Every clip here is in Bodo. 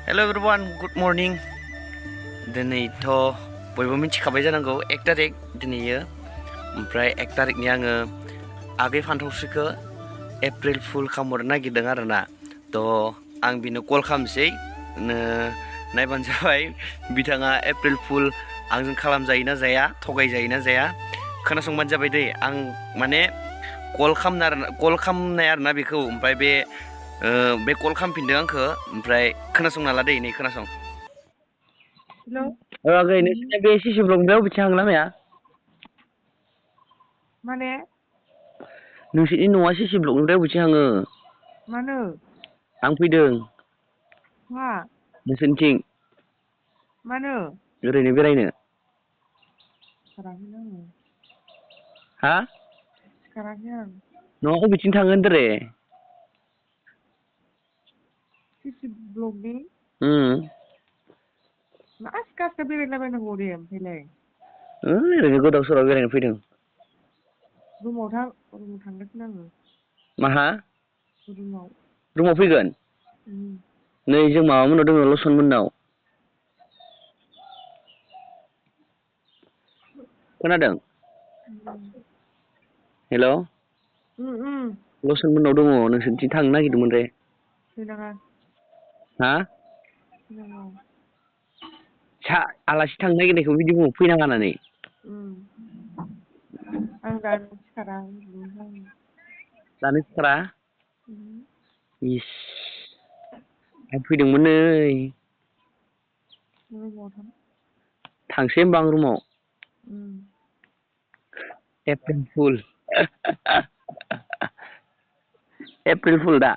Hello everyone, good morning. दिनैथ' बयबो मिथिखाबाय जानांगौ 1 तारिख दिनैयो ओमफ्राय 1 तारिखनि आङो आगै फान्थावस्रिखौ एप्रिल फुल खालामहरनो नागिरदों आरोना थ' आं बिनो कल खालामसै नायबानो जाबाय बिथाङा एप्रिल फुल आंजों खालामजायोना जाया थगायजायोना जाया खोनासंबानो जाबाय दै आं माने कल खालामनाय आरोना बेखौ ओमफ्राय बे कल खालामफिनदों आंखौ ओमफ्राय खोनासंना ला दै नै खोनासं हेलौ आगै नोंसिना बे सिसि ब्लकनिफ्राय बबेथिं थांनो लामाया माने नोंसिनि न'आ सिसि ब्लकनिफ्राय बबेथिं थाङो मानो आं फैदों मा नोंसोरनिथिं मानो ओरैनो बेरायनो सिखाराखैनो आङो हा सिखाराखै आं न'आ बबेथिं थाङो होनदोरे सिसि ब्लकनि मा सिखा सिखा बेरायलाबायनांगौ दे ओमफ्रायलाय ओरैनो गोदाव सोराव बेरायनो फैदों रुमाव थांगासिनो आङो माहा रुमाव फैगोन नै जों माबामोननाव दङ लसन मोननाव खोनादों हेल' लसन मोननाव दङ नोंसोरनिथिं थांनो नागिरदोंमोन रे फैनाङा हा फैनाङा आलासि थांनो नागिरनायखौ बिदि बुङो फैनाङा होननानै आं दानो सिखारा उन्दुनोसो आङो दानो सिखारा इस आं फैदोंमोन नै रुमाव थां थांसै होमबा आं रुमाव एप्रिल फुल दा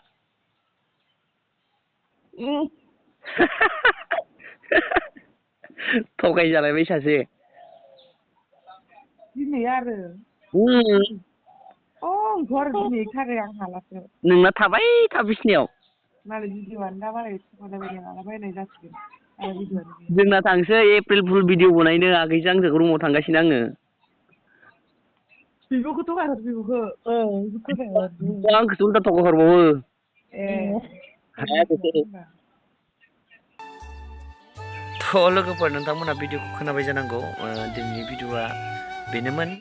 थगायजालायबाय सासे दिनै आरो आंथ' आरो दिनै थारै आं हालासो नोंना थाबाय था बिसिनायाव मालाय भिडिअ'आनो दा मालाय थगायलाबायनाय मालाबायनाय जासिगोन आरो भिडिअ'आनो गैया जोंना थांसै एप्रिल फुल भिडिअ बनायनो आगैजों आंजों रुमाव थांगासिनो आङो बिब'खौ थगायहर बिब'खौ आंखौसो उल्था थगायहरबावो थ' लोगोफोर नोंथांमोनहा भिडिअखौ खोनाबाय जानांगौ दिनैनि भिडिअआ बेनोमोन